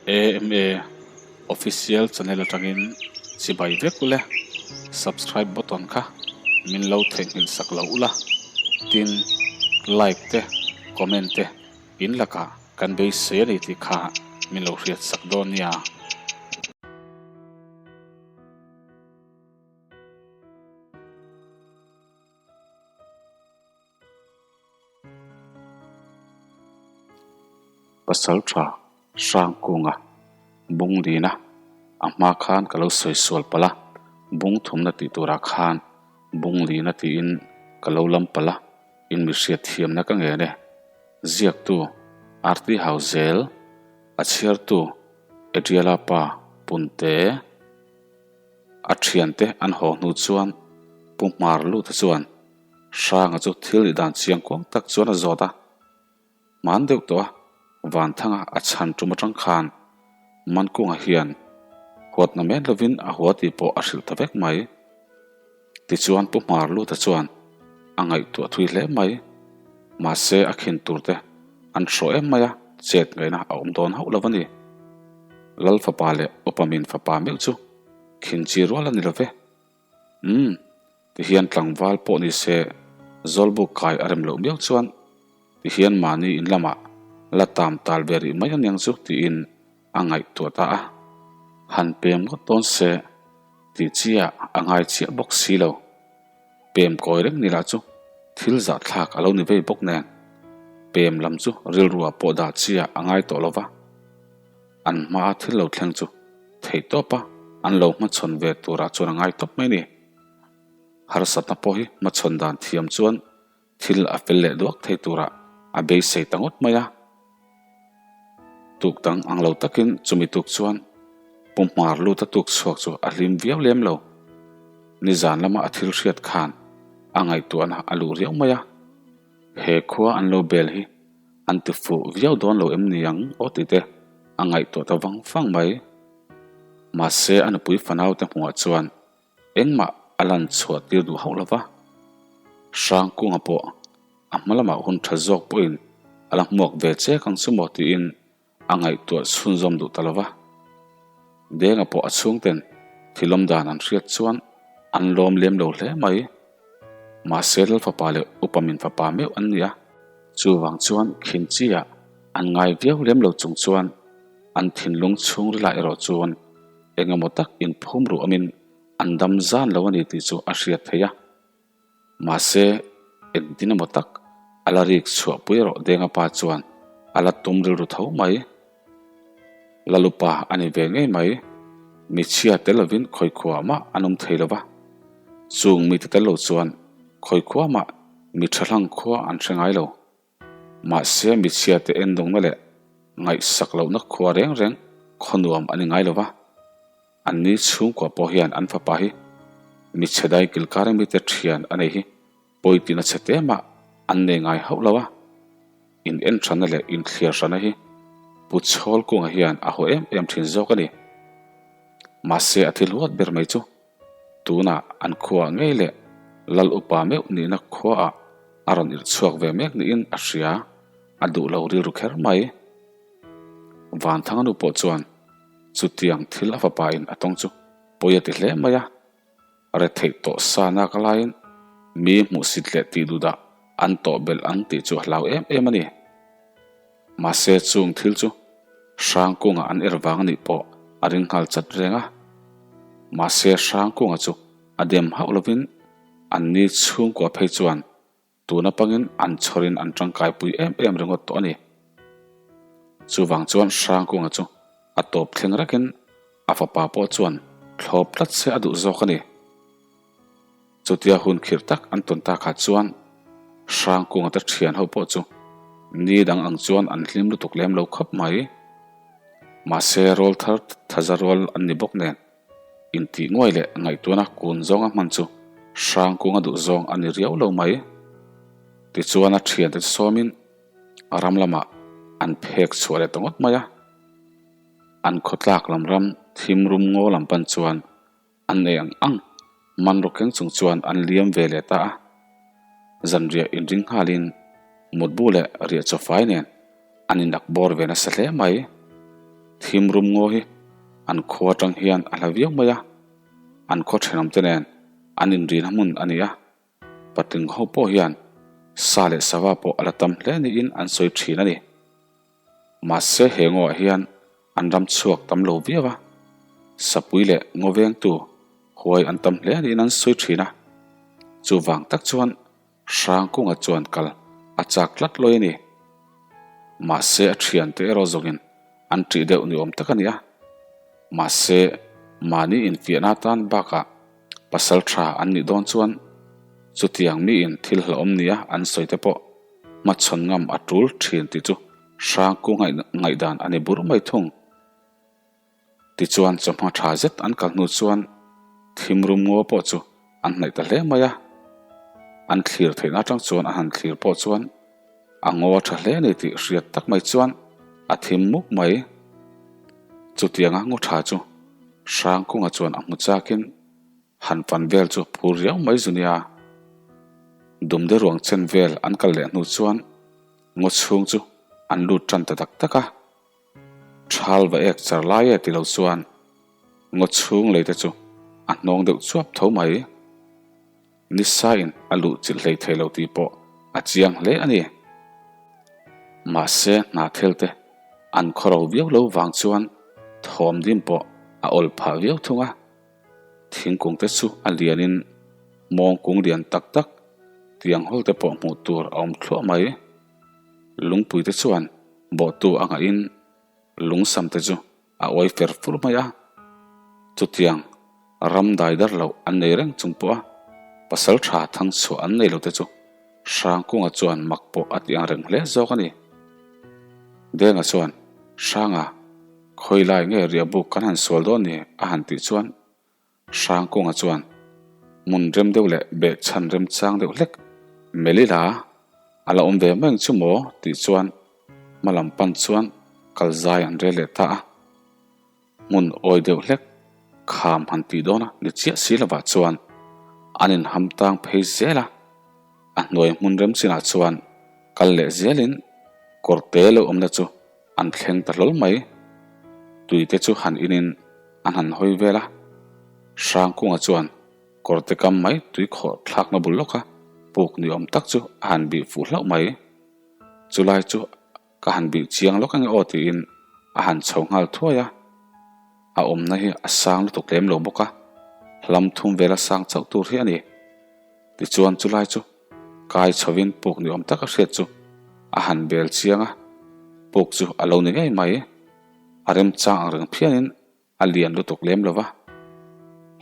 AMA Official channel atangin chibai vek ule, subscribe button kha min lo theihnghilh sak lo ula, tin like te comment te in lakah kan beisei a ni tih kha min lo hriat sak dawn nia. Pasal tha Hrangkunga bung lina a hma khan ka lo sawi sual palh a, bung thumna tih turah khan bung lina tiin ka lo lam palh a, in mi hriat thiamna ka ngen e. Ziaktu Arti Hauzel, a chhiartu Adriala pa Punte. A thiante an haw hnu chuan Pu Hmar Luta chuan Hranga chu thil nih dan chiang kuang tak chuan a zawt a. Hman deuh tawh a, Vanthanga a chhan tum atang khan Mankunga hian huatna men lovin a hua tih pawh a hrilh ta vek mai. Tichuan Pu Hmar Luta chuan a ngaihtuah thui hle mai. Mahse a khin tur te an hrawh em mai a, chet ngaihna a awm dawn hauh lo a ni. Lal fapa leh upa min fapa meuh chu khin chi rual a ni lo ve. Umm, tihian tlangval pawh ni se Zawlbuk kai a rem loh miau chuan tihian mahni in lamah la tam tal ve rih mai aniang chu tiin a ngaihtuah ta a. Han pem ngawt dawn se tih chiah a ngai chiah bawk si lo. Pem kawi reng ni lah chu thil zahthlak a lo ni vei bawk nen pem lam chu rilruah pawh dah chiah a ngai tawh lo va. An hmaa thil lo thleng chu theih tawp a, an lo hmachhawn ve turah chuan a ngai tawp mai a ni. Harsatna pawh hi hmachhawn dan thiam chuan thil a fel leh duak thei turah a beisei ta ngawt mai a. Tuk dang ang lo takin chumi tuk chuan Pu Hmar lut a tuk chhuak chu a hlim viau lem lo. Nizan lama a thil hriat khan a ngaihtuahna a luh riau mai a. He khua an lo bel hi an ti fuh viau dawn lo em ni ang aw tih te a ngaihtuah ta vang vang mai. Mahse a nupui fanau te hmuhah chuan engmah a lan chhuah tir duh hauh lo va. Hrangkunga pawh a hma lamah hun tha zawk pawhin a la hmuak ve che kang chu maw tiin a ngaihtuah chhunzawm duh ta lo va. Denga pawh a chhungten thilawm dan an hriat chuan an lawm lem lo hle mai. Mahse Lal fapa leh Upa Min fapa meuh an ni a, chuvang chuan Khinchi-ah an ngai viau lem lo chung chuan an thinlung chhungrilah erawh chuan eng emaw tak inphum ruh awmin an dam zan lo a ni tih chu a hriat theih a. Mahse, engtin emaw tak a la rik chhuahpui erawh Denga pa chuan a la tum rilru tho mai. Lalupa a ni ve ngei mai. Michhia tel lovin khawikhua mah an awm thei lo va. Chung mite tel lo chuan khawikhua mah mi tha hlang khua an hre ngai lo. Mahse, michhia te endawngna leh ngaihsak lohna khua reng reng khaw nuam a ni ngai lo va. Anni chhungkua pawh hian an fapa hi michhe dai kilkar mite thian a nei hi pawi tina chhe te mah an nei ngai hauh lo a. In en hrana leh in thliar hrana hi Pu Chhawlkunga hian a haw em em thin zawk a ni. Mahse a thil huat ber mai chu tunah an khuaah ngei leh Lal upa meuh nihna khuaah a rawn irh chhuak ve mek niin a hria, a duh lo rilru kher mai. Vanthanga nu pawh chuan Chutiang thil a fapa in a tawng chu pawi a ti hle mai a, retheih tawh sa nak laiin mi hmuhsit leh tih duh dah an tawh belh ang tih chu a hlau em em a ni. Mahse chung thil chu Hrangkunga an er vang anih pawh a ring nghal chat reng a. Mahse Hrangkunga chu a dem hauh lovin anni chhungkua phei chuan Tun apangin an chhawrin an tangkaipui em em ringawt tawh a ni. Chuvang chuan Hrangkunga chu a tawp thleng rekin a fapa pawh chuan thlawp tlat se a duh zawk a ni. Chutia hun khirh tak an tawn takah chuan Hrangkunga te thian ho pawh chu ni dang ang chuan an hlim lutuk lem lo khawp mai. Mahse rawl thar thaza rual an ni bawk nen. Intih nguai leh ngaihtuahna kun zawnga hman chu Hrangkunga duh zawng a ni riau lo mai. Tichuan a thiante chu sawmin a ram lamah an phek chhuah leh ta ngawt mai a. An khawtlak lam ram thim rum ngaw lam pan chuan an nei ang ang man rawkeng chung chuan an liam ve leh ta a. Zanriah inring nghalin mutbu leh riah chawfai nen an inlak bawr ve nasa hle mai. Thim rum ngaw hi an khua atang hian a hla viau mai a, an khaw thenawmte nen an inrina hmun a ni a. Patling ho pawh hian sa leh sava pawh a la tam hle niin an sawi thin a ni. Mahse he ngawah hian an ram chhuak tam lo viau a, sapui leh ngaw vengtu huai an tam hle niin an sawi thin a. Chuvang tak chuan Hrangkunga chuan kal a chak tlat lawi a ni. Mahse a thiante erawh zawngin an ṭih deuh ni awm tak a ni a. Mahse mahni infiahna atan bakah pasal tha an nih dawn chuan chutiang miin thil hlauhawm nia an sawi te pawh hmachhawn ngam a tul thin tih chu Hrangkunga ngaihdan a ni bur mai thung. Tichuan chawhma tha zet an kal hnu chuan thim rum ngaw pawh chu an hnaih ta hle mai a. An thlir theihna atang chuan a han thlir pawh chuan a ngaw a tha hle a ni tih hriat tak mai chuan a thim muk mai. Chutianga ngaw tha chu Hrangkunga chuan a hmu chakin han fan vel chu phur riau mai zu nia. Dumde ruang chen vel an kal leh hnu chuan ngaw chhung chu an lut tan ta tak tak a. Thal va ek char lai e ti lo chuan ngaw chhung lei te chu a hnawng deuh chuap tho mai. Nisa in a luh chilh hlei thei lo tih pawh a chiang hle a ni. Mahse hna thel te an khawro viau lo vang chuan thawm dim pawh a awl phah viau thung a. Thingkung te chu a lian in mawngkung lian tak tak tiang hawl te pawh hmuh tur a awm thluah mai. Lungpui te chuan bawhtu a ngaihin lungsam te chu a awi fer fur mai a. Chutiang ram dai dar loh an nei reng chung pawh a pasal tha thang chhuah an nei lo te chu Hrangkunga chuan mak pawh a ti ang reng hle zawk a ni. Denga chuan, Hranga, khawilai nge riahbuk kan han sual dawn ni? a han tih chuan Hrangkunga chuan hmun rem deuh leh behchhan remchang deuh hlek Melila a la awm ve mai ang chu maw tih chuan hma lam pan chuan kal zai an rel leh ta a. Hmun awi deuh hlek kham han tih dawn a ni chiah si lovah chuan an inham tang phei zel a. A hnuai hmun rem chinah chuan kal leh zelin kawrte lo awmna chu an thleng ta hlawl mai. Tui te chu han inin an han hawi vel a, Hrangkunga chuan kawrte kam mai tui khawh thlakna bul lawka puk ni awm tak chu a han bih fuh hlauh mai. Chulai chu ka han bih chiang lawk ange aw tiin a han chho nghal thuai a. A awmna hi a sang lutuk lem lo bawk a, hlam thum vela sang chauh tur hi a ni. Tichuan chulai chu kai chhovin puk ni awm taka hriat chu a han bel chiang a, puk chu a lo ni ngei mai. A remchang ang reng phianin a lian lutuk lem lo va,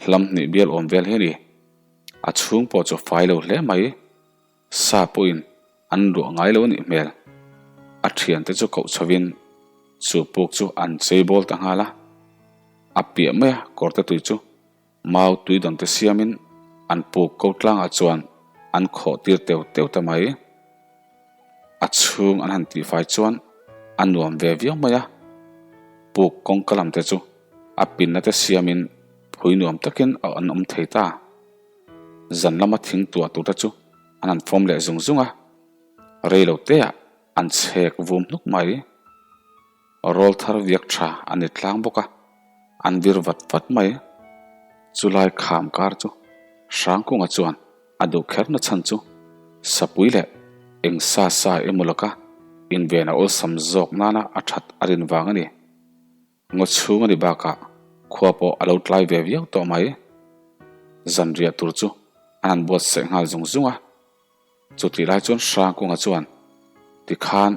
hlam hnih bial awm vel hi a ni. A chhung pawh chu fai lo hle mai. Sa pawhin an luah ngai lo a nih hmel. A thiante chu koh chhovin chu puk chu an chei bawl ta nghal a, a piah mai a kawrte tui chu Mau tui dangte siamin an puk ko tlangah chuan an khawh tir teu teu ta mai. A chhung an han tihfai chuan a nuam ve viau mai a. Puk kawngka lamte chu a pinna te siamin phui nuam takin a an awm thei ta. Zan lama thing tuah turte chu an han fawm leh zung zung a, rei lo teah an chhek vum hnuk mai. Rawl thar viak tha a ni tlang bawk a, an vir vat vat mai. Chulai kham kar chu Hrangkunga chuan a duh kher na chhan chu sapui leh eng sa sa emaw laka inven a awlsam zawk nana a that a rin vang a ni. Ngaw chhung a ni bakah khua pawh a lo tlai ve viau tawh mai. Zanriah tur chu an han buatsaih nghal zung zung a. Chutih lai chuan Hrangkunga chuan, Tikhan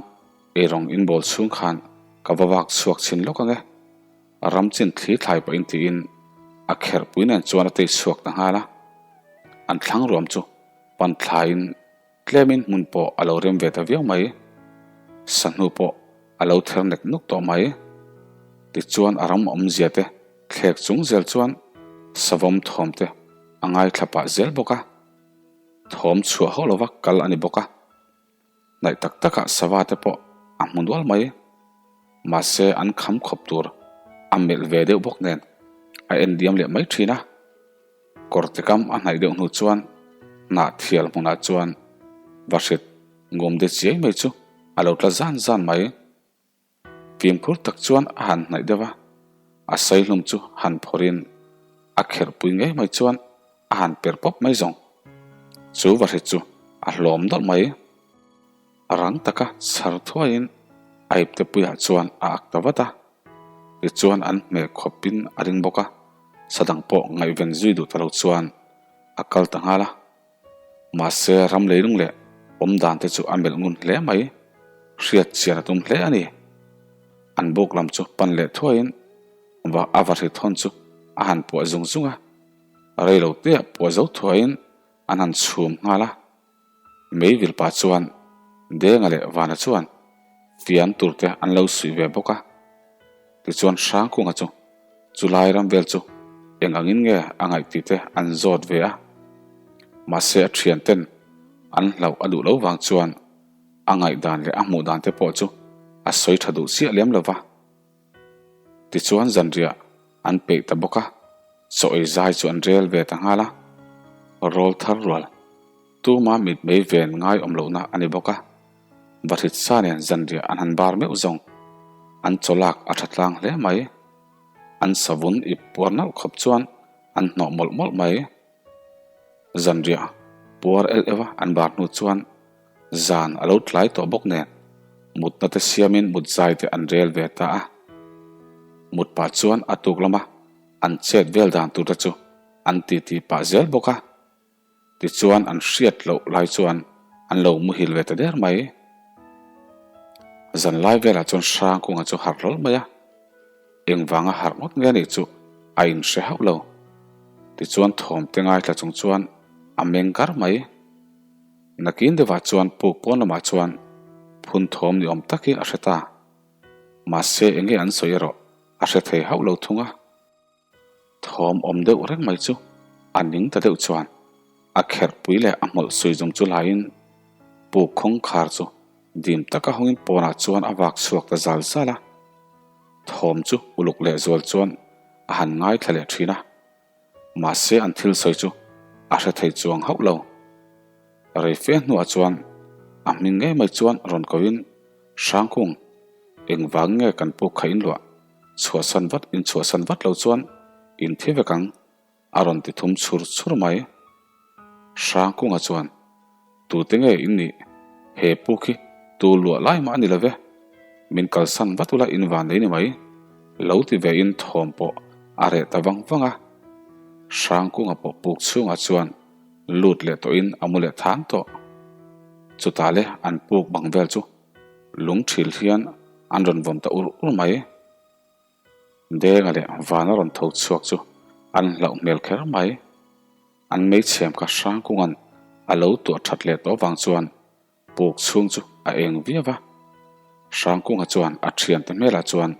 eirawng inbawl chhung khan ka va vak chhuak chhin lawk ang e. Ram chin thli thlai pahin tiin a kherhpui nen chuan a tei chhuak ta nghal a. An thlang ruam chu pan thlaiin tlemin hmun pawh a lo rem ve ta viau mai. Sahnu pawh a lo ther nek nuk tawh mai. Tichuan a ram awmzia te thlek chung zel chuan savawm thawm te a ngaithla pah zel bawk a. Thawm chhuah hauh lova kal a ni bawk a, hnaih tak takah sava te pawh a hmu nual mai. Mahse an kham khawp tur a melh ve deuh bawk nen a en diam leh mai thin a. Kawrte kam a hnaih deuh hnu chuan hnah thial hmunah chuan vahrit ngum de chiai mai chu a lo tla zan zan mai. Fimkhur tak chuan a han hnaih deuh a, a saihlum chu han phawrhin a kherhpui ngei mai chuan a han per pawp mai zawng. Chu vahrit chu a hlawm dawlh mai. A rang taka chhar thuaiin a ipte puiah chuan a ak ta vat a. Tichuan an hmeh khawpin a ring bawk a, sadang pawh ngaihven zui duh ta lo chuan a kal ta nghal a. Mahse ram leilung leh awm dan te chu a melh ngun hle mai, hriat chian a tum hle a ni. An buk lam chu pan leh thuaiin va a va hri thawn chu a han puah zung zung a, rei lo te ah puah zo thuaiin an han chhum nghal a. Meivil pa chuan Denga leh Vana chuan fian tur te an lo suih ve bawk a, tichuan Hrangkunga chu chulai ram vel chu eng angin nge a ngaih tih te an zawt ve a, mahse a thian ten an hlauh a duh lo vang chuan a ngaihdan leh a hmuh dan te pawh chu a sawi tha duh chiah lem lo va. Tichuan zanriah an peih ta bawk a, chaw ei zai chu an rel ve ta nghal a, rawl thar rual tuma mitmei ven ngai awm lohna a ni bawk a, Vahrit sa nen zanriah an han bar meuh zawng, an chaw lak a tha tlang hle mai. An savun ip puar nalh khawp chuan an hnawh mawlh mawlh mai. Zanriah puar el euh a an bar hnu chuan zan a lo tlai tawh bawk nen mutna te siamin mut zai te an rel ve ta a. Mut pah chuan a tuk lama an chet vel dan tur te chu an titi pah zel bawk a. Tichuan an hriat loh lai chuan an lo muhil ve ta der mai. Zan lai velah chuan Hrangkunga chu harh hlawl mai a. Engvanga harh ngawt nge anih chu a inhre hauh lo. Tichuan thawm te ngaithla chung chuan a meng kar mai. Nakin deuhah chuan puk pawn lamah chuan phun thawm ni awm tak hi a hre ta. Mahse enge an sawi erawh a hre thei hauh lo thung a. Thawm awm deuh reng mai chu a ning ta deuh chuan a kherhpui leh a hmawlh sui zawng chu laiin puk khawngkhar chu dim taka hawngin pawnah chuan a vak chhuak ta zal zal a. Thawm chu uluk leh zual chuan a han ngaithla leh thin a. Mahse an thil sawi chu a hre thei chuang hauh lo. Rei fe hnuah chuan a hming ngei mai chuan rawn koin Hrangkung, engvang nge kan puk kha in luah? Chhuahsan vat in chhuahsan vat lo chuan in thi vek ang, a rawn ti thum chhur chhur mai. Hrangkunga chuan, Tute nge in nih? He puk hi tu luah lai mah a ni lo ve. Min kalsan vat ula in van nei ni mai. Lo ti ve in thawm pawh a reh ta vang vang a. Hrangkunga pawh puk chhungah chuan lut leh tawhin a mu leh thang tawh. Chutah le an puk bang vel chu lung thil hian an rawn vawm ta ur ur mai. Denga leh vana rawn tho chhuak chu an hlauh hmel kher mai. An meichhem kha Hrangkunga'n a lo tuah that leh tawh vang chuan puk chhung chu a eng viau va. Hrangkunga chuan a thiante hmelah chuan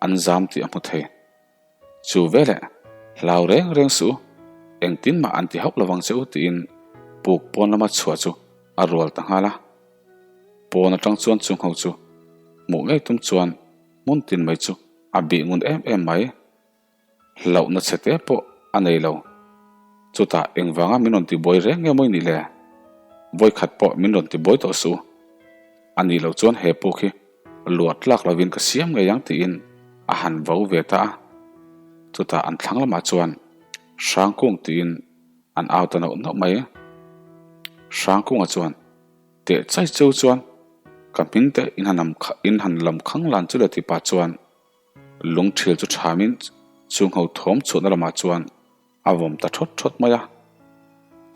an zam tih a hmu thei. Chu veleh, hlau reng reng suh u, engtin mah an ti hauh lovang che u tiin puk pawn lama chhuah chu a rual ta nghal a. Pawn atang chuan chung ho chu hmuh ngei tum chuan hmun tin mai chu a bih ngun em em mai. Hlauhna chhe te pawh a nei lo. Chutah engvanga min rawn tibuai reng nge mawi nih le? Vawikhat pawh min rawn tibuai tawh suh u. A nih loh chuan he puk hi luah tlak lovin ka siam ngei ang tiin a han vo ve ta a. Chutah an thlang lamah chuan Hrangkung tiin an au ta nauh nauh mai. Hrangkunga chuan teh chai cheu chuan ka hming te in han in han lam khang lan chu le ti pah chuan lung thil chu thamin chhungho thawm chhuahna lamah chuan a vawm ta thawt thawt mai a,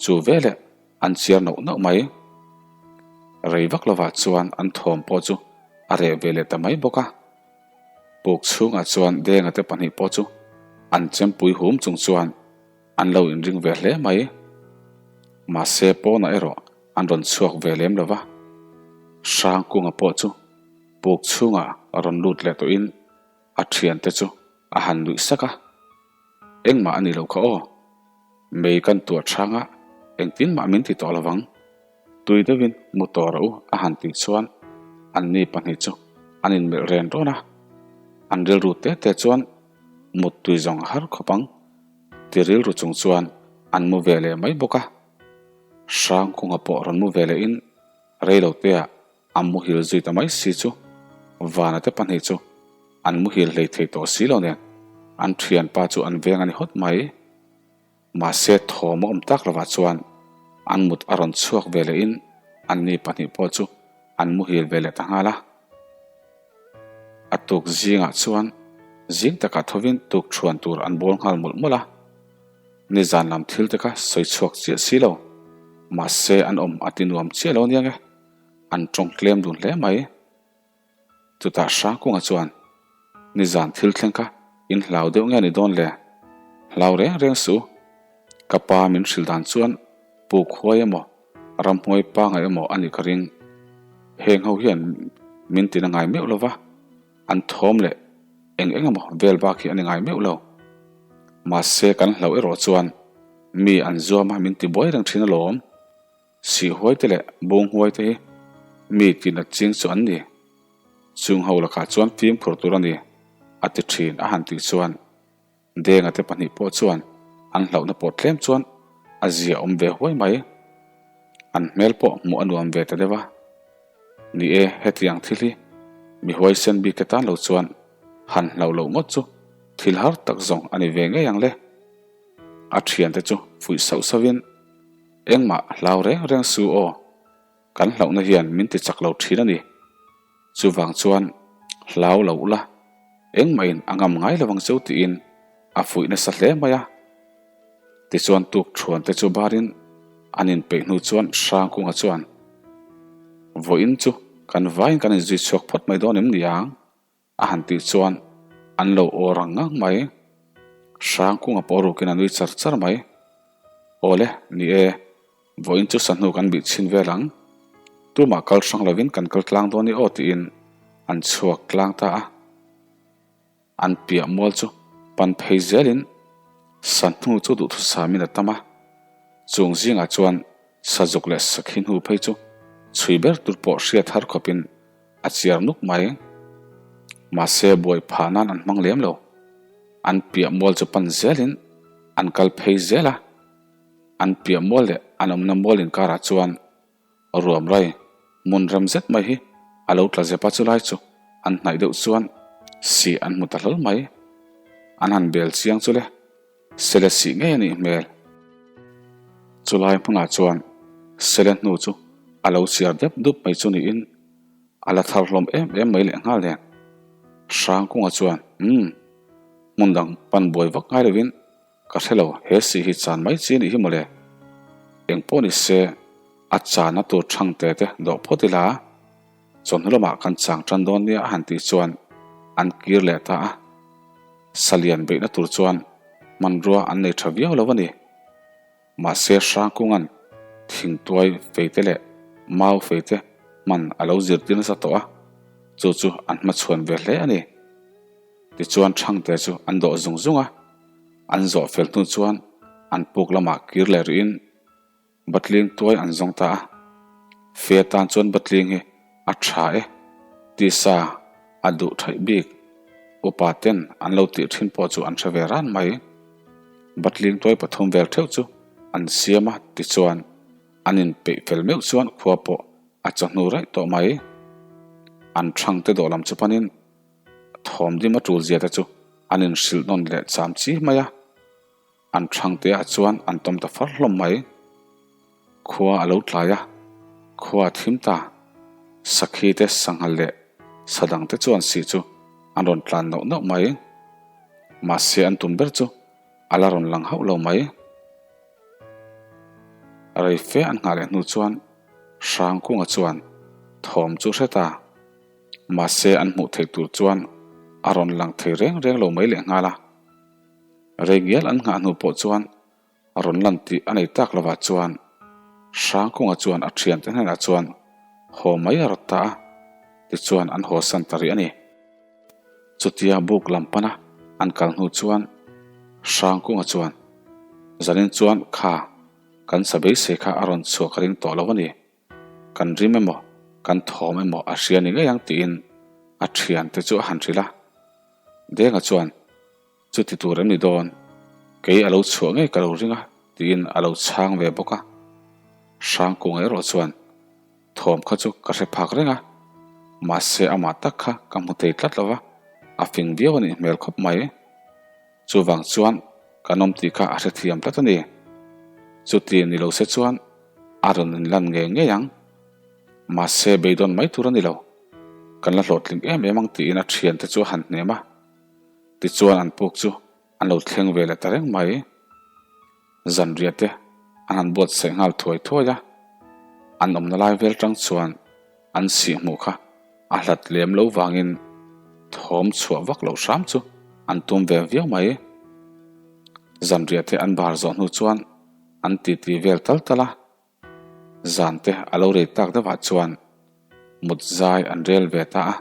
chu veleh an chiar nauh nauh mai. Rei vak lovah chuan an thawm pawh chu a reh ve leh ta mai bawk a. Puk chhungah chuan Denga te pahnih pawh chu an chempui hum chung chuan an lo inring ve hle mai. Mahse pawnah erawh an rawn chhuak ve lem lo va, Hrangkunga pawh chu puk chhungah rawn lut leh tawhin a thiante chu a han nuih sak a, Engmah a ni lo kha aw, mei kan tuah chhang a, engtin mah min ti tawh lovang, tui deuhin mu tawh rawh u a han tih chuan anni pahnih chu an inmelh ren rawn a, an rilru te te chuan mut tui zawng a har khawp ang ti rilru chung chuan an mu ve leh mai bawk a, Hrangkunga pawh rawn mu ve lehin reiloteah A muhil zui ta mai si chu Vana te pahnih chu An muhil hlei thei tawh si lo nen an thianpa chu an veng a ni hawt mai. Mahse thawm a awm tak lovah chuan an mut a rawn chhuak ve lehin anni pahnih pawh chu an muhil ve leh ta nghal a. A tuk zingah chuan zing takah thovin tuk thuan tur an bawl nghal mawlh mawlh a. Nizan lam thil te kha sawi chhuak chiah si lo. Mahse an awm a ti nuam chiah lo aniang e. An tawng tlem dun hle mai. Chutah Hrangkunga chuan, Nizan thil thleng kha in hlau deuh nge ni dawn le? Hlau reng reng suh. Ka pa min hrilh dan chuan puk huai emaw, ramhnuai pangai emaw a nih ka ring. Heng ho hian min tina ngai meuh lo va, an thawm leh eng eng emaw vel bak hi a ni ngai meuh lo. Mahse kan hlauh erawh chuan mi an zuam a min tibuai reng thin alawm. Sihhuai te leh Bunghuai te hi mi tinat ching chu an ni. Chung ho lakah chuan fimkhur tur a ni, a ti thin a han tih chuan Denga te pahnih pawh chuan an hlauhna pawh tlem chuan a zia awm ve huai mai. An hmel pawh hmuh a nuam ve ta deuh a. Ni e, hetiang thil hi mi huaisen bik te tan lo chuan han hlauh loh ngawt chu thil har tak zawng a ni ve ngei ang le. A thiante chu fuih sauh sauhin Engmah hlau reng reng su aw, kan hlauhna hian min ti chak lo thin a ni. Chuvang chuan hlau lo ula, engmahin a ngam ngai lo ang cheu tiin a fuih nasa hle mai a. Tichuan tuk thuan te chu barin an inpeih hnu chuan Hrangkunga chuan, Vawiin chu kan vaiin kan inzui chhuak phawt mai dawn em ni ang? A han tih chuan an lo aw rang ngang mai. Hrangkunga pawh rukin a nui char char mai. Awle, ni e, vawiin chu sahnu kan bih chhin vel ang. Tumah kal hrang lovin kan kal tlang dawn i aw tiin an chhuak tlang ta a. An piah mual chu pan phei zelin sahnu chu duhthusamin a tam a. Chung zingah chuan sazuk leh sakhi hnu phei chu chhui ber tur pawh hriat har khawpin A chiar nuk mai. Mahse buai phah nan an hmang lem lo. An piah mual chu pan zelin an kal phei zel a. An piah mual leh an awmna mual inkarah chuan ruam rai hmun rem zet mai hi a lo tla zep a chulai chu an hnaih deuh chuan sih an hmu ta hlawl mai. An han bel chiang chu le. Sele sih ngei a nih hmel. Chulai hmunah chuan sele hnu chu a lo chiar dep dup mai chu niin a la thar hlawm em em mai leh nghal nen. Hrangkunga chuan, Umm, hmun dang pan buai vak ngai lovin ka hre lo, he sih hi chan mai chi a nih hi mawle. Engpawh ni se, a channa tur thang te te dawh phawt ila, chawhnu lamah kan chang tan dawn nia a han tih chuan an kir leh ta a. Salian beihna tur chuan hmanrua an nei tha viau lo a ni. Mahse Hrangkunga'n thingtuai feite leh mau feite hman a lo zirtir nasa tawh a, chu chu an hmachhuan ve hle a ni. Tichuan Thangte chu an dawh zung zung a, an zawh fel hnu chuan an puk lamah kir leh rihin Batling tuai an zawng ta a, Fe tan chuan Batling hi a tha e, tisa a duh thaih bik, upa ten an lo tih thin pawh chu an hre ve ran mai. Batling tuai pathum vel theuh chu an siam a, tichuan an inpeih fel meuh chuan khua pawh a chawhnu raih tawh mai. An thangte dawh lam chu panin thawm dim a tul zia te chu an inhrilh nawn leh cham chi mai a. An thangte ah chuan an tawm ta far hlawm mai. Khua a lo tlai a, khua a thim ta. Sakhi te sanghal leh sa dang te chuan sih chu an rawn tlan nauh nauh mai. Mahse an tum ber chu a la rawn lang hauh lo mai. Rei fe an nghah leh hnu chuan Hrangkunga chuan thawm chu hre ta. Mahse an hmuh theih tur chuan a rawn lang thei reng reng lo mai lehnghal a. Rei ngial an nghah hnu pawh chuan a rawn lan tih a nei tak lovah chuan Hrangkunga chuan a thiante hnenah chuan haw mai a rawt ta a, tichuan an haw san ta rih a ni. Chutia buk lam pana an kal hnu chuan Hrangkunga chuan, Zanin chuan kha kan sa beisei kha a rawn chhuah ka ring tawh lo a ni. Kan rim emaw, kan thawm emaw a hria ni ngei ang tiin a thiante chu a han hrilh a. Denga chuan, Chuti tur em ni dawn? Kei a lo chhuah ngei ka lo ring a, tiin a lo chhang ve bawk a. Hrangkunga erawh chuan, Thawm kha chu ka hre phak reng a, mahse amah tak kha ka hmu thei tlat lo va. A fing viau a nih hmel khawp mai. Chuvang chuan kan awm tih kha a hrethiam tlat a ni. Chuti ni lo se chuan a rawn inlan ngei ngei ang. Mahse beidawn mai tur a ni lo. Kan la hlawhtling em em ang tiin a thiante chu a han hnem a. Tichuan an puk chu an lo thleng ve leh ta reng mai. Zanriah te an han buatsaih nghal thuai thuai a, an awmna lai vel tang chuan an sih hmuh kha a hlat lem lo vangin thawm chhuah vak loh hram chu an tum ve viau mai. Zanriah te an bar zawh hnu chuan an titi vel tal tal a, zan te a lo rei tak deuhah chuan mut zai an rel ve ta a.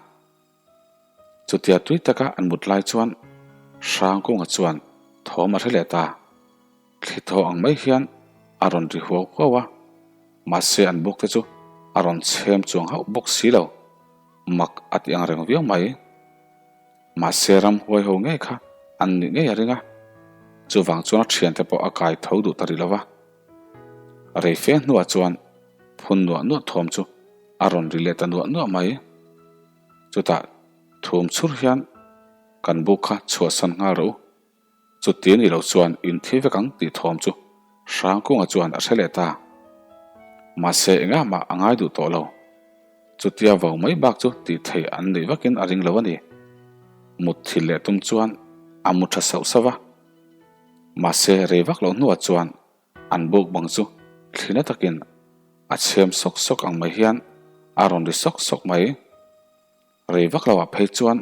Chutia tui taka an mut lai chuan Hrangkunga chuan thawm a hre leh ta. Thli thaw ang mai hian a rawn ri huau huau a, mahse an buk te chu a rawn chhem chuang hauh bawk si lo. Mak a ti ang reng viau mai. Mahse ramhuai ho ngei kha an nih ngei a ring a, chuvang chuan a thiante pawh a kai tho duh ta rih lo va. Rei fe hnuah chuan phun nuah nuah thawm chu a rawn ri leh ta nuah nuah mai. Chutah thum chhur hian kan buk kha chhuahsan nghal rawh u. Chuti ni lo chuan in thi vek ang tih thawm chu Hrangkunga chuan a hre leh ta. Mahse engah mah a ngai duh tawh lo. Chutia vau mai bak chu tih theih an neih vakin a ring lo a ni. Mut thil leh tum chuan a mu tha sauh sauh va. Mahse rei vak loh hnuah chuan An buk bang chu thlina takin a chhem sawk sawk ang mai hian a rawn ri sawk sawk mai. Rei vak loah phei chuan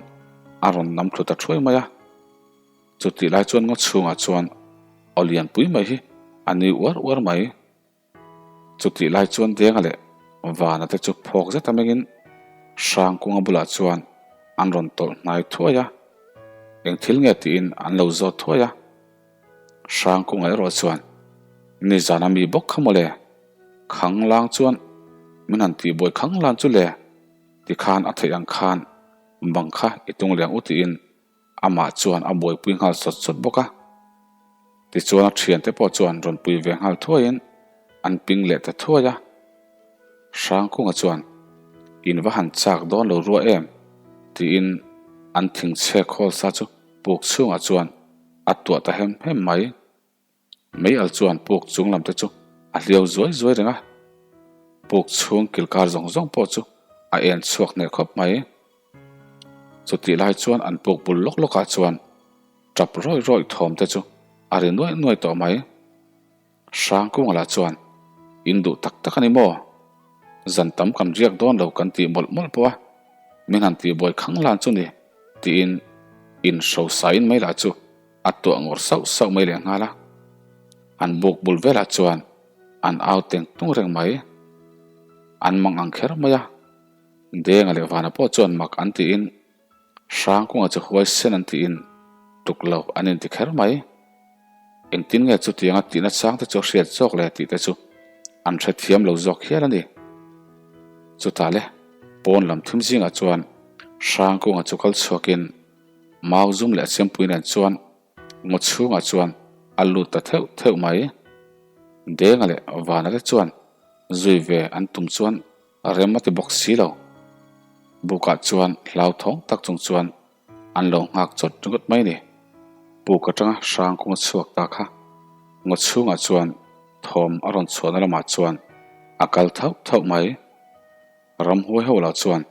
a rawn nam thlu ta thuai mai a. Chutih lai chuan ngaw chhungah chuan aw lianpui mai hi a nui uar uar mai. Chutih lai chuan Denga leh Vana te chu phawk zet a mengin Hrangkunga bulah chuan an rawn tawlh hnai thuai a. Eng thil nge tiin an lo zawt thuai a. Hrangkunga erawh chuan, Nizan a mi bawk kha mawle, Khanglang chuan min han tihbuai Khanglan chu le, tikhan a theih ang khan bang kha i tung leh ang u tiin amah chuan a buaipui nghal sawt sawt bawk a. Tichuan a thiante pawh chuan rawn pui ve nghal thuaiin an ping leh ta thuai a. Hrangkunga chuan, In va han chak dawn lo rua em? tiin an thingchhe khawl sa chu puk chhungah chuan a tuah ta hem hem mai. Mei al chuan puk chung lam te chu a hliau zuai zuai reng a, puk chhung kilkar zawng zawng pawh chu a en chhuak hneh khawp mai. Chutih lai chuan an puk bul lawk lawkah chuan tap rawih rawih thawm te chu a ri nuaih nuaih tawh mai. Hrangkunga lah chuan, In duh tak tak a ni maw? Zan tam kan riak dawn lo kan tih mawlh mawlh pawh a, min han tihbuai khang lan chu ni, tiin in hrosain mai lah chu a tuah ngawr sauh sauh mai leh nghal a. An buk bul velah chuan an au teng tung reng mai. An mang ang kher mai a, Denga leh Vana pawh chuan mak an tiin, Hrangkunga chu huaisen an tiin tuk lo an inti kher mai. Engtin nge chutianga tihna chang te chu a hriat zawk le tih te chu an hrethiam lo zawk hial a ni. Chutah le pawn lam thim zingah chuan Hrangkunga chu kal chhuakin mau zum leh chempui nen chuan ngaw chhungah chuan a lut ta theuh theuh mai. Denga leh Vana te chuan zui ve an tum chuan A rem a ti bawk si lo. Bukah chuan hlauthawng tak chung chuan an lo nghak chawt ringawt mai ni. Buk atanga hrang kawng a chhuak ta kha. Ngaw chhungah chuan thawm a rawn chhuahna lamah chuan a kal thauh thauh mai. Ramhuai ho lah chuan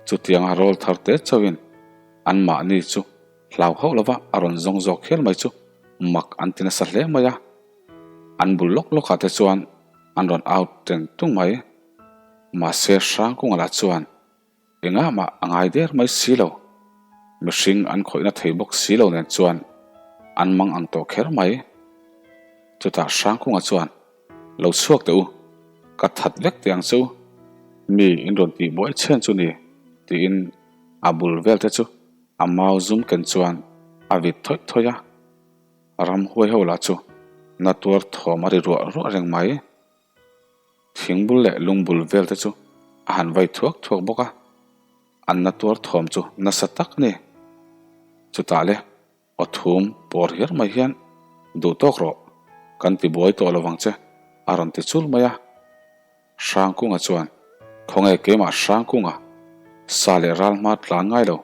chutianga rawl thar te chauhin anmahni chu hlau hauh lova a rawn zawng zawk hial mai chu mak an ti nasa hle mai a. An bul lawk lawkah te chuan an rawn au teng tung mai. Mahse Hrangkunga lah chuan engah mah a ngai der mai si lo. Mihring an khawihna thei bawk si lo nen chuan an mang ang tawh kher mai. Chutah Hrangkunga chuan, Lo chhuak teh u, ka that vek teh ang che u, mi in rawn tih buai chhen chu ni, tiin a bul vel te chu a mau zum ken chuan a vit thawih thawih a. Ramhuai ho lah chu na tuar thawm a ri ruah ruah reng mai. Thing bul leh lung bul vel te chu a han vai thuak thuak bawk a, an na tuar thawm chu nasa tak a ni. Chutah le aw thum pawr hiar mai hian duh tawk rawh, kan ti buai tawh lovang che a rawn ti chul mai a. Hrangkunga chuan, Khawnge keimah Hrangkunga, sa leh ral hma tlan ngai lo.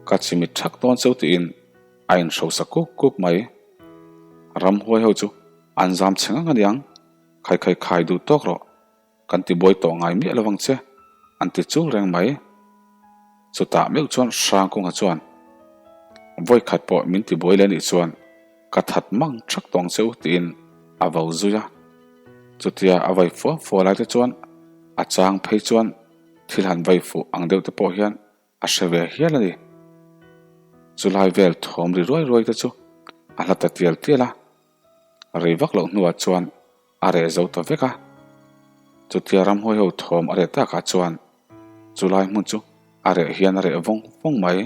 Ka chimit thak dawn cheu tiin a inhrosa kuk kuk mai. Ramhuai ho chu an zam chhe ngang aniang, khai khai khai duh tawk rawh. Kan ti buai tawh ngai miah lovang che, an ti chul reng mai. Chutah meuh chuan Hrangkunga chuan, Vawi khat pawh min ti buai leh nih chuan ka that mang thak tawng che u tiin a vo zui a. Chutia a vai fua fua lai te chuan a chang phei chuan thil han vai fuh ang deuh te pawh hian a hre ve hial a ni. Chulai vel thawm ri ruai ruai te chu a hla ta tial tial a. Rei vak loh hnuah chuan a reh zo ta vek a. Chutia ramhuai ho thawm a reh takah chuan chulai hmun chu a reh hian a reh vawng vawng mai.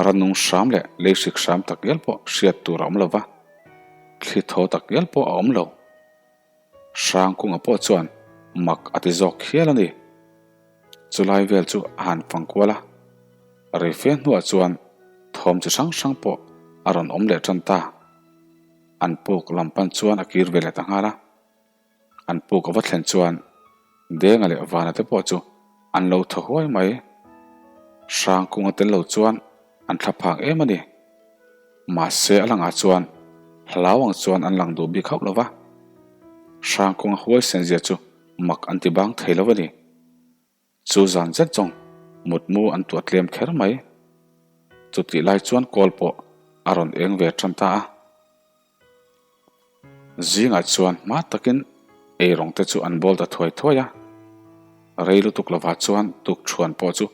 Ranung hram leh leihrik hram tak ial pawh hriat tur a awm lo va, thli thaw tak ial pawh a awm lo. Hrangkunga pawh chuan mak a ti zawk hial a ni. Chulai vel chu a han fang kual a, rei fe hnuah chuan thawm chi hrang hrang pawh a rawn awm leh tan ta. An puk lam pan chuan a kir ve leh ta nghal a. An puk a va thlen chuan Denga leh Vana te pawh chu an lo thaw huai mai. Hrangkunga tel lo chuan an thla phak em a ni. Mahse a langah chuan hlau ang chuan an lang duh bik hauh lo va. Hrangkunga huai senzia chu mak an ti bang thei lo a ni. Chu zan zet zawng mutmu an tuah tlem kher mai. Chutih lai chuan kawl pawh a rawn eng ve tan ta a. Zingah chuan hma takin eirawng te chu an bawl ta thuai thuai a. Rei lutuk lovah chuan tukṭhuan pawh chu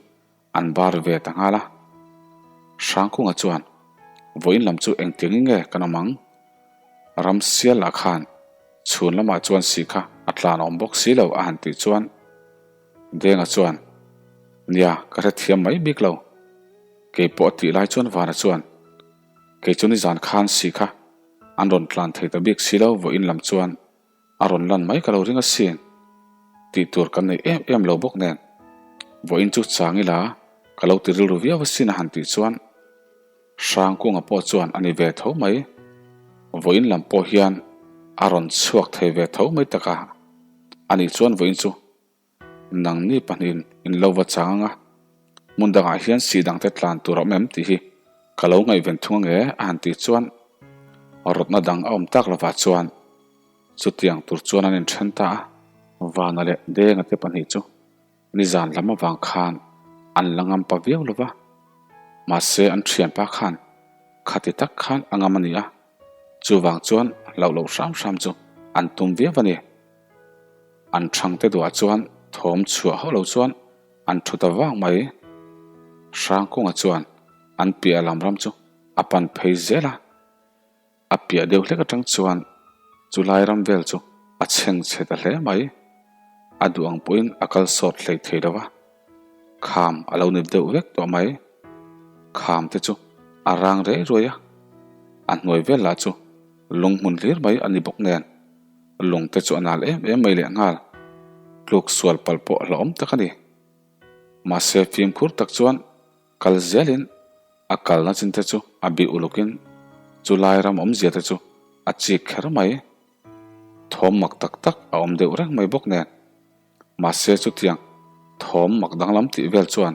an bar ve ta nghal a. Hrangkunga chuan, Vawiin lam chu engtiangin nge kan awm ang? Ram sial lah khan chhun lamah chuan si kha a tlan awm bawk si lo a han tih chuan Denga chuan, Nia, ka hrethiam mai bik lo. Kei pawh a tih lai chuan Vana chuan, Kei chu nizan khan si kha an rawn tlan thei ta bik si lo vawiin lam chuan a rawn lan mai ka lo ring asin. Tih tur kan nei em em lo bawk nen vawiin chu chang ila ka lo ti rilru viau asin a han tih chuan Hrangkunga pawh chuan a ni ve tho mai. Vawiin lam pawh hian a rawn chhuak thei ve tho mai tak a, anih chuan vawiin chu Nangni pahnihin in lo va chang ang a, hmun dangah hian si dangte tlan tur a awm em tih hi ka lo ngaihven thung ange a han tih chuan rawtna dang a awm tak lovah chuan chutiang tur chuan an inthen ta a. Vana leh Denga te pahnih chu nizan lam avang khan an la ngam pa viau lova, mahse an thianpa khan khati tak khan a ngam a ni a, chuvang chuan hlauh loh hram hram chu an tum viau a ni. An thangte duah chuan thawm chhuah hauh lo chuan an thu ta vang mai. Hrangkunga chuan an piah lam ram chu a pan phei zel a. A piah deuh hlek atang chuan chu lai ram vel chu a chheng chhe ta hle mai. A duh ang pawhin a kal sawt hlei thei lo va. Kham a lo ni deuh vek tawh mai. Kham te chu a rang rei ruai a. A hnuai vel lah chu lung hmun hlir mai a ni bawk nen. Lung te chu a nal em em mai leh nghal. Tluk sual palh pawh hlauhawm tak a ni. Mahse fimkhur tak chuan kal zelin a kalna chin te chu a bih ulukin chu lai ram awmzia te chu a chik kher mai. Thawm mak tak tak a awm deuh reng mai bawk nen. Mahse chutiang thawm mak danglam tih vel chuan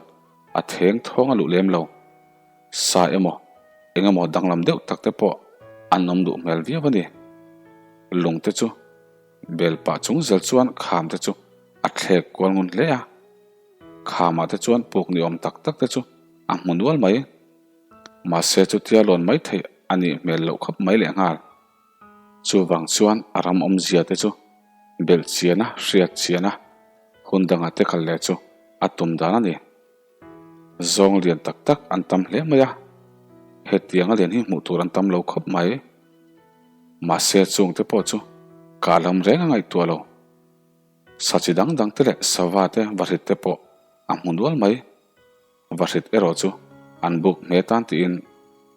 a theng thawng a luh lem lo. Sa emaw eng emaw danglam deuh tak te pawh an awm duh hmel viau a ni. Lung te chu bel pah chung zel chuan kham te chu a thlek kual ngun hle a. Khamah te chuan puk ni awm tak tak te chu a hmu nual mai. Mahse chutia lawn mai theih a nih hmel loh khawp mai lehnghal. Chuvang chuan a ram awmzia te chu belh chian a, hriat chian a, hun dangah te kal leh chu a tum dan a ni. Zawng lian tak tak an tam hle mai a, hetiang a lian hi hmuh tur an tam lo khawp mai. Mahse chung te pawh chu kah lam reng a ngaihtuah lo. Sa chi dang dang te leh sava te vahrit te pawh a hmu nual mai. Vahrit erawh chu an buk hme tan tiin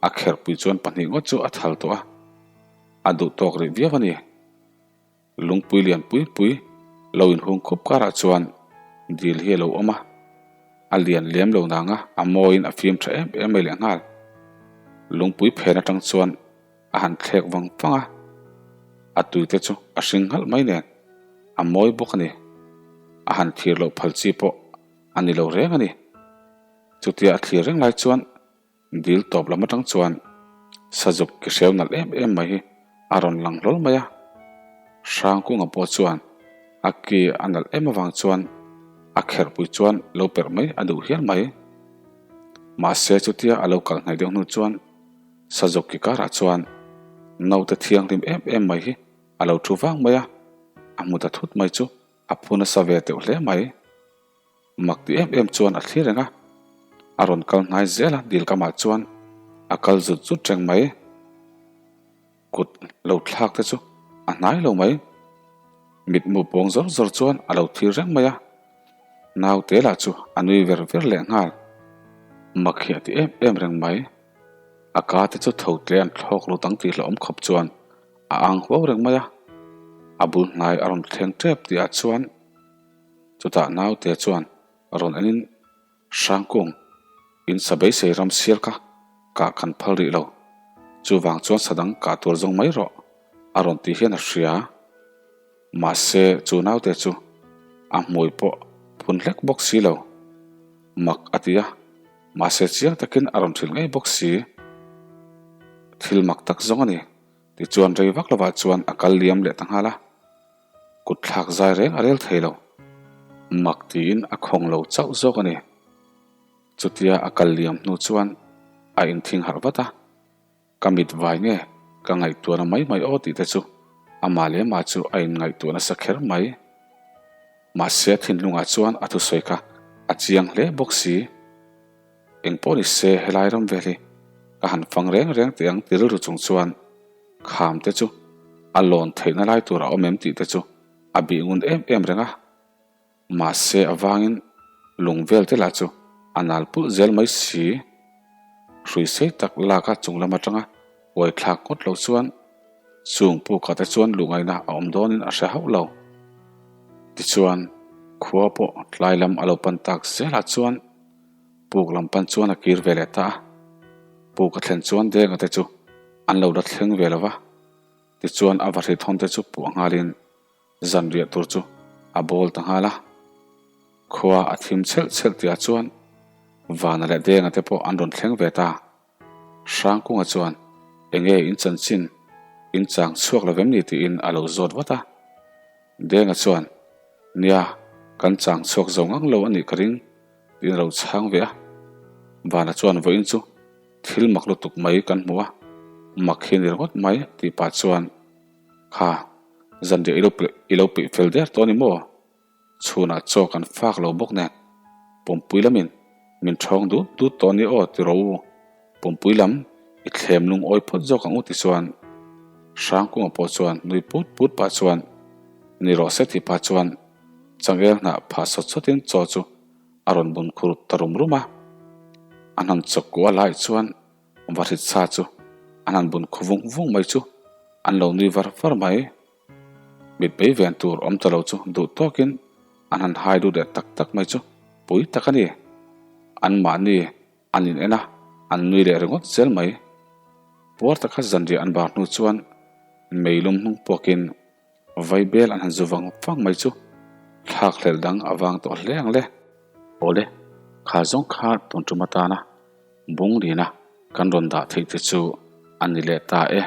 a kherhpui chuan pahnih ngawt chu a thal tawh a, a duh tawk rih viau a ni. Lungpui lian pui pui lo inhung khup karah chuan dil hi a lo awm a, a lian lem lo nang a, a mawiin a fim tha em em mai leh nghal. Lungpui phen atang chuan a han thlek vang vang a, a tuite chu a hring nghalh mai nen a mawi bawk a ni. A han thir loh phal chi pawh a ni lo reng a ni. Chutia a thlir reng lai chuan dil tawp lam atang chuan sazuk ki hreu nalh em em mai hi a rawn lang hlawl mai a. Hrangkunga pawh chuan a ki a nalh em avang chuan a kherhpui chuan lo perh mai a duh hial mai. Mahse chutia a lo kal hnaih deuh hnu chuan sazuk ki karah chuan naute thianghlim em em mai hi a lo thu vang mai a, a hmu ta thut mai chu a phu nasa ve teuh hle mai. Mak ti em em chuan a thlir reng a, a rawn kal hnai zel a, dil kamah chuan a kal zut zut reng mai. Kut lo thlak te chu a hnai lo mai. Mitmu pawng zawr zawr chuan a lo thlir reng mai a, naute lah chu a nui ver ver leh nghal. Mak hi a ti em em reng mai. A ka te chu tho tle an thlawk lut ang tih hlauhawm khawp chuan a ang huau reng mai a, a bul hnai a rawn thleng tep tih ah chuan Chutah naute chuan rawn enin Hrangkung, in sa beisei ram sial kha kah kan phal rih lo, chuvang chuan sa dang kah tur zawng mai rawh a rawn tih hian a hria. Mahse chu naute chu a hmui pawh phun hlek bawk si lo. Mak a ti a, mahse chiang takin a rawn hrilh ngei bawk si. Thil mak tak zawng a ni. Tichuan rei vak lovah chuan a kal liam leh ta nghal a. Kut thlak zai reng a rel thei lo. Mak tiin a khawng lo chauh zawk a ni. Chutia a kal liam hnu chuan a inthing harh vat a, Ka mit vai nge ka ngaihtuahna mai mai aw tih te chu amah leh amah chu a inngaihtuah nasa kher mai. Mahse a thinlungah chuan a thusawi kha a chiang hle bawk si. Engpawh ni se helai ram vel hi ka han fang reng reng teh ang ti rilru chung chuan kham te chu a lawn theihna lai tur a awm em tih te chu a bih ngun em em reng a. Mahse avangin lung vel te lah chu a nal pulh zel mai si. Hrui sei tak lak a chung lam atanga uai thlak ngawt lo chuan chung pukah te chuan luhngaihna a awm dawnin a hre hauh lo. Tichuan khua pawh tlai lam a lo pan tak zelah chuan Puk lam pan chuan a kir ve leh ta a, puk a thlen chuan Denga te chu an lo la thleng ve lo va, tichuan a vahri thawn te chu puah nghalin zanriah tur chu a bawl ta nghal a. Khua a thim chhelh chhelh tihah chuan Vana leh Denga te pawh an rawn thleng ve ta. Hrangkunga chuan enge in chanchin in chang chhuak lo vem ni tiin a lo zawt vat a. Denga chuan nia kan chang chhuak zo ngang lo a nih ka ring tiin a lo chhang ve a. Vana chuan vawiin chu thil mak lutuk mai kan hmu a, mak hi ni ringawt mai tih pah chuan kha zanriah i lo peih fel der tawh a ni maw? Chhunah chaw kan fak lo bawk nen pumpui lamin min ṭhawng dut dut tawh a ni aw ti rawh u, pumpui lam i thlem lungawi phawt zawk ang u ti chuan Hrangkunga pawh chuan nui put put pah chuan ni rawh se tih pah chuan changel hnah phah sawt sawtin chaw chu a rawn bun khur ta rum rum a, a hnam chawk kuah lai chuan vahrit sa chu an han bun khu vung vung mai chu an lo nui var var mai. Mit bei ven tur awm ta lo chu duh tawkin an han hai lut leh tak tak mai chu pui tak a ni. Anmahni an in en a, an nui leh ringawt zel mai. Puar taka zanriah an bar hnu chuan meilum hnung puakin vaibel an han zu vang vang mai chu thlak hlelh dang a vang tawh hle ang le. Awle, kha zawng kha tun tum atana bunglina kan rawn dah theih te chu a ni leh ta e.